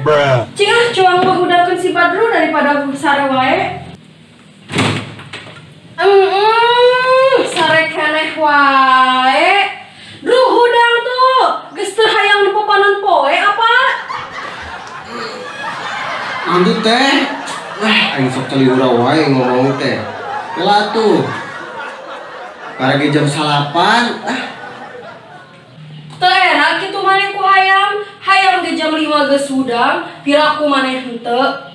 nya. Cing ah cuang mah hudangkeun si Badru daripada sare wae. Sare keneh wae. Dru hudang tuh, geus teu hayang dipopanan poe apa? Andu teh. Wah, aing sok teliura wae ngomong teh. Kela tuh. Paragi jam 9 ah. Teu era kitu maneh ku hayang, hayang ge jam 5 geus hudang, piraku maneh henteu.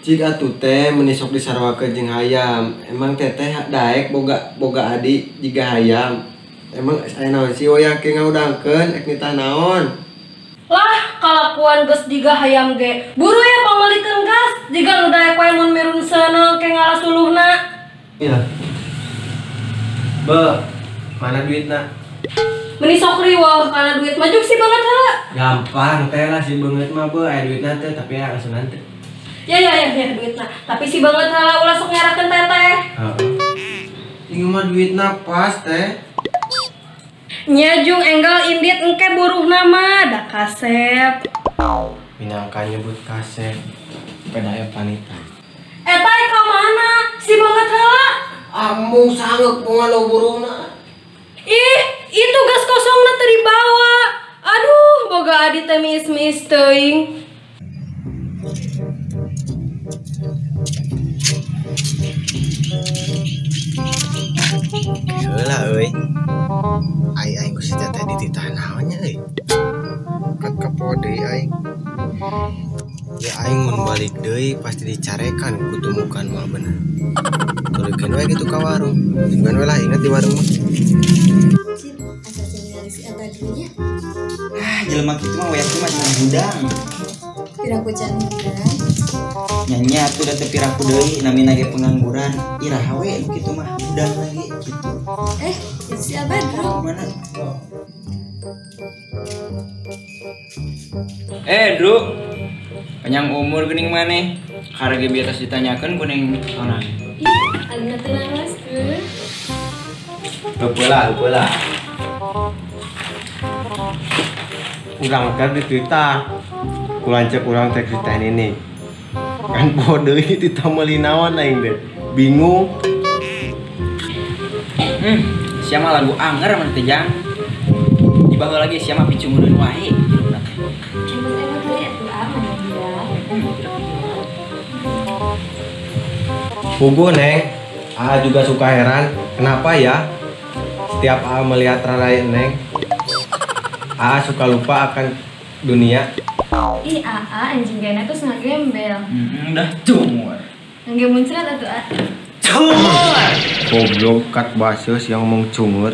Cik atuh teh meni sok disarwakeun jeung hayam. Emang teteh daek boga adi jiga hayam. Emang aya naon sih wayah ke ngahudangkeun ek nitah naon? Lah, kalakuan geus jiga hayam ge. Buru ya pangalikeun gas, jiga nu daek wae mun mirun seuneu ke ngalasuluhna. Iya. Be, mana duitna? Meni sok riweuh kana duit mah juk si beungeut heula. Gampang teh lah si beungeut mah be, aya duitna teh tapi aya asunan teh. Ya duitna. Tapi si beungeut heula ulah sok ngerakeun teteh. Heeh. Ieu mah duitna pas teh. Nya jung enggal indit engke buruhna mah da kasep. Minangka nyebut kasep. Peda aya panita. Eta ka mana? Si beungeut heula. Amung sangeuk bunga buruhna. Ih, itu gas kosongna teu dibawa. Aduh, boga adi teh miis-miis teuing. Heula euy. Aing ku si teteh dititah naon nya euy. Kat kapo deui aing. Ya aing mun balik deui pasti dicarekan ku tumukan mah bener. Tulikeun we kitu ka warung. Tungguan we lah inget di warung mah. Cip, asa ningali si Abah dulunya. Ah, jelema kitu mah wayah mah can hudang. Piraku can hudang. Nya atuh da teu piraku deui namina ge pengangguran. Iraha we nu kitu mah hudang lagi kitu. Itu si Abah Dru. Mana? Dru. Panjang umur geuning maneh. Karege biasa ditanyakeun kuning sona. Ih, alina teu naros-keun. Heupeula. Urang teh dititah. Ku lanceuk urang teh si teh Nini. Kan poho deui titah meuli naon aing teh. Bingung. Sia mah lagu anger mah teh jang. Di baheula lagi sia mah picungureun wae jelema teh. Emang deui atuh ah maneh dia. Pugu Neng, Aa juga suka heran kenapa ya setiap Aa melihat Rarai Neng, Aa suka lupa akan dunia. Ih Aa anjing gana terus ngagembel. Udah cungur. Ngge muncrat atuh Aa. Cungur. Goblok kat baseus yang ngomong cungur.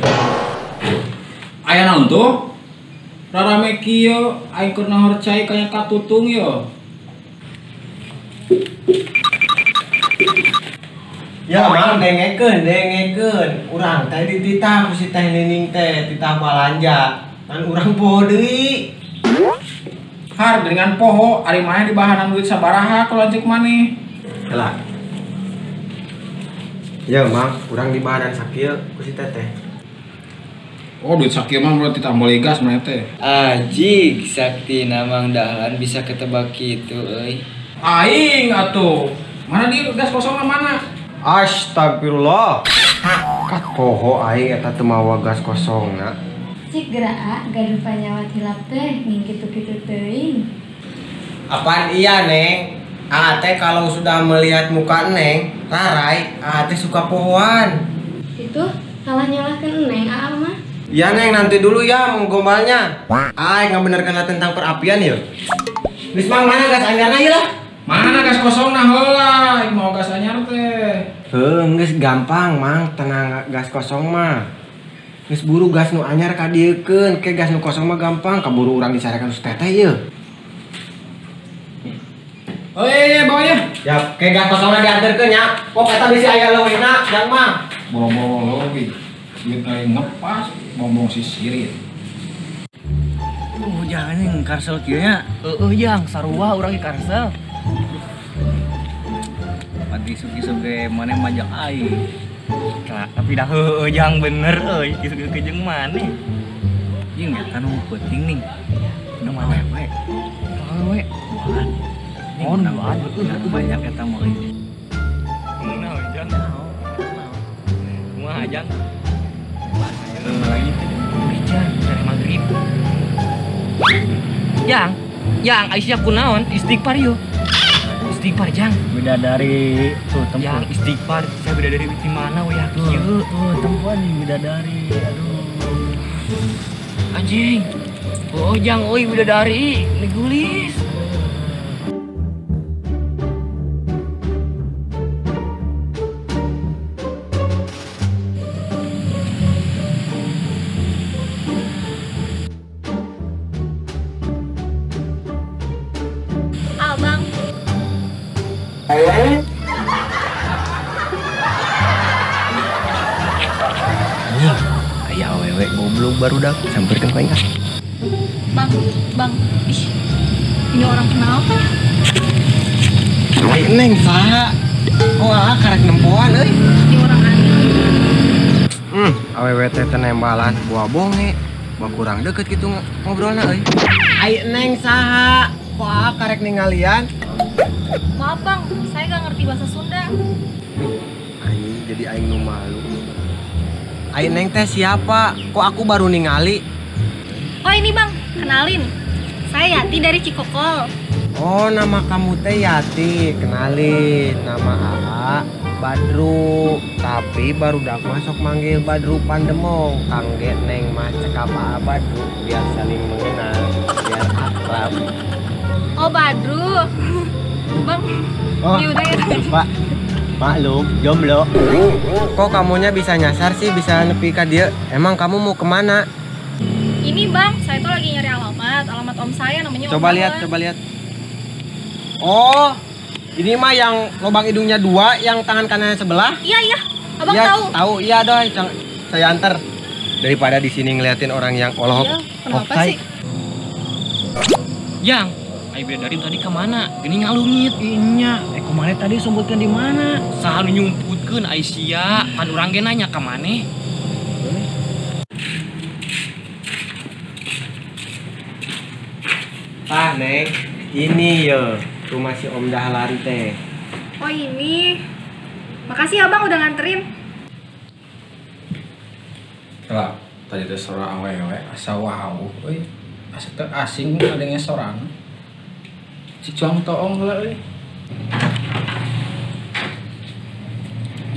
Aya naon tuh? Rarame kieu aing keur nahor cai kaya katutung yo. Ya mang dengekeun. Urang teh dititah ku si teh Nining teh titah balanja. Kan urang poho deui. Har dengan poho ari maneh dibahanan duit sabaraha ku lanceuk maneh. Heula. Ya mang, urang dibahanan sakieu ku si teteh. Oh duit sakieu mah berarti tambah gas maneh teh. Ajig sakti Mang Dahlan bisa ketebak kitu euy. Aing atuh. Mana di gas kosongna mana? Astagfirullah. Kat poho aing eta teu mawa gas kosongna. Cik geura gaduh panyawat hilap teh ning kitu-kitu teuing. Apaan iya Neng? Aa teh kalau sudah melihat muka Neng, Rarai, Aa teh suka pohoan. Itu salah nyalahkeun Neng Aa mah. Iya Neng, nanti dulu ya menggombalnya. Aa ngabenerkeun tentang perapian ya. Geus mang mana gas anyarna ieu lah? Mana gas kosongna heula, ieu mau gas anyar teh. Heuh, geus gampang mang, tenang gas kosong mah. Geus buru gas nu anyar kadieukeun, ke gas nu kosong mah gampang, kaburu urang disarekan ku teteh ieu. Oh iya, bawa ya. Ya, ke gas kosongna dianterkeun nya. Pok eta bisi aya leuwihna, jang mah. Boro-boro leuwih. Duit aing ngepas, bombong sisirit. Jangan yang karsel kieu nya. Heueuh jang, sarua urang ge karsel. Pati sugi-sugi maneh majak aing. Tapi dah heueuh jang bener euy, sugi jeung maneh. Ieu eta nu penting nih. Nu awewe. awewe. Duaan. Oh, duaan. Itu banyak eta mah euy. Naon jang? Kumaha jang? Lagi jang dari maghrib. Jang, jang Aisyah kunaon? Istighfar yo. Istighfar jang. Bidadari tuh tempo. Jang istighfar, saya bidadari di mana we ya kieu. Tuh tempoan bidadari. Aduh. Anjing. Oh jang euy bidadari, nigulis. Abang. Anjing, aya awewe goblok barudak sampeurkeun ku aing ah. Bang, bang, ih, ini orang kenapa? Ai neng saha? Oh, ah karek nempoan euy. Ini orang aneh. Awewe teh nembalan buah bonge. Buah kurang deket gitu ngobrolna euy. Ai neng saha? Kok ah karek ningalian? Maaf bang, saya nggak ngerti bahasa Sunda. Anjing jadi aing nu malu. Ai neng teh siapa? Kok aku baru ningali? Oh ini bang, kenalin. Saya Yati dari Cikokol. Oh nama kamu teh Yati, kenalin. Nama AA Badru. Tapi baru dak masuk manggil Badru Pandemong. Kangge neng mah cekap AA Badru biar saling mengenal, biar akrab. Oh Badru. Bang, oh, ya udah ya. Pak, maklum, jomblo. Kok kamunya bisa nyasar sih, bisa nepi ka dieu? Emang kamu mau kemana? Ini bang, saya tuh lagi nyari alamat, alamat om saya namanya. Coba Om lihat, Dahlan. Coba lihat. Oh, ini mah yang lubang hidungnya dua, yang tangan kanannya sebelah. Iya iya, abang ya, tahu. Tahu, iya doi, saya antar. Daripada di sini ngeliatin orang yang olohok. Iya, kenapa sih? Jang, ai bidadari tadi ke mana? Gini ngalungit. Inya, kumaha tadi sumputkeun di mana? Saha nu nyumputkeun ai sia, pan urang ge nanya ka maneh. Ah, Neng, ini yo rumah si Om Dahlan teh. Oh ini, makasih abang udah nganterin. Lah, tadi teh sora awewe asa wow euy. Asa teu asing adenge sorana. Si cuang toong heula euy.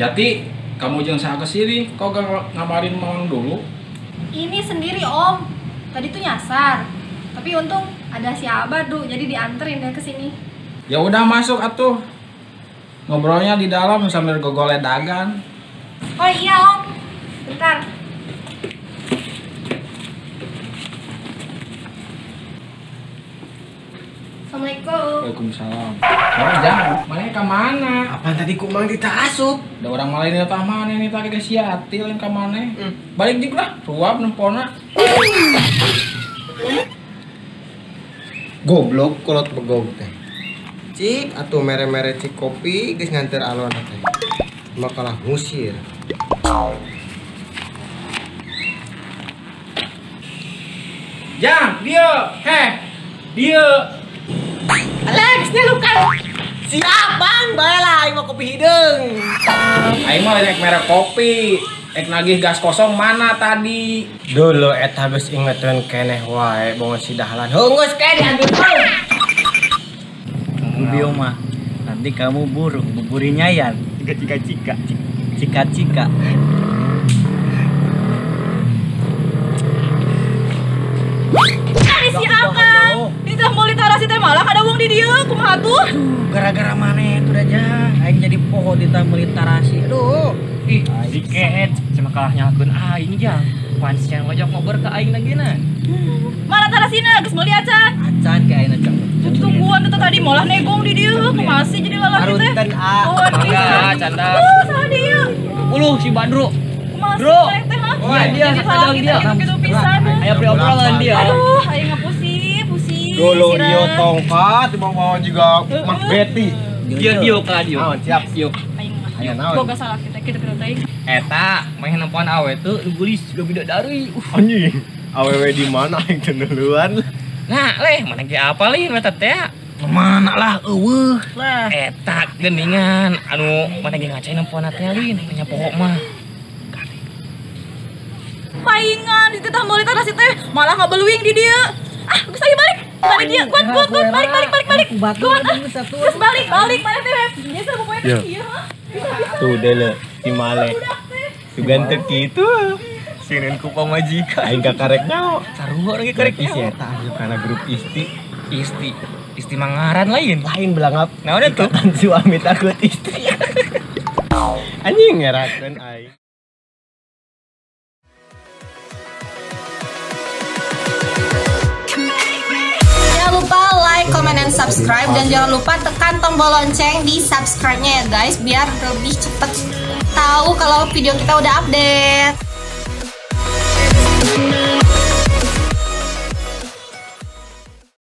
Yati, kamu jangan saha kesini, kok gak ngamarin mawang dulu? Ini sendiri om, tadi tuh nyasar. Tapi untung ada si Abah tuh, jadi dianterin deh ke sini. Ya udah masuk atuh. Ngobrolnya di dalam sambil gogoledagan. Oh iya om, bentar. Assalamualaikum. Waalaikumsalam. Oh, jangan, mana ke mana? Apaan tadi kumang ditaasup? Ada orang malain di mana nih tadi ke si Yati lain ke mana? Balik juga lah, ruap nempona. Goblok kolot begog teh. Cik atuh mere-mere cik kopi geus nganter alon teh. Makalah ngusir. Jang, dia, heh, dia. Alex, nya luka. Siap bang, bae lah aing mah kopi hideung. Aing mah rek merek kopi. Ek nagih gas kosong mana tadi? Dulu eta geus ingeteun keneh wae bongan si Dahlan. Heuh geus ke diambil. Ngomong mah, nanti kamu burung buburinya yan. Cika cika cika cika. Ari si Akang, ditah meuli tarasi teh malah kada wong di dieu, kumaha tuh? Gara-gara maneh itu aja, aing jadi poho ditah meuli tarasi. Aduh. Ih, dikeet sama kalah nyalakeun aing jang. Pancen wajah ngobrol ke aing lagi na. Mana tarasina geus meuli acan? Acan ke aing acan. Tungguan tuh tadi malah negong di dieu, kumaha sih jadi lalaki teh? Tarunten a. Oh, Mangga, canda. Oh, saha dia? Uluh si Bandro. Kumaha sih Bro. maneh teh, ha? Oh, dia Jadi sadar salaki dia. teh gitu-gitu pisan. Aya pre obrolan dia. Aduh, aing ngapusih, pusing. Dulu sirah. iyo tongkat dibawa juga Mak Betty. Dia dio ka dio. Naon, siap. Dio. Aing mah. Aya naon? Boga salah kita kitu-kitu teh. Eta main nempoan awe tuh nu geulis juga bidadari. Anjing, awewe di mana aing teu nuluan. Nah, leh mana ge apa lin eta teh? Mana lah eueuh lah. Eta geuningan anu mana ge ngacain nempona teh lin, nya pokok mah. Paingan di titah meuli teh teh malah ngabeluing di dieu. Ah, geus ayo balik. Balik dia, kuat kuat kuat balik balik balik balik. Kuat ah. Geus balik balik mana teh biasa pokoknya teh ieu. Tuh dele si Male. Sugan teu kitu. Sinin ku pamajikan. Aing kakarek nyaho. Sarua lagi karek nyaho. Si eta asup kana grup isti. Isti. Isti mangaran lain. Lain belangap. Naon eta? Ikatan suami takut istri. Anjing ngerakeun aing. Jangan lupa like, comment, dan subscribe. Dan jangan lupa tekan tombol lonceng di subscribe-nya ya guys, biar lebih cepet tahu kalau video kita udah update.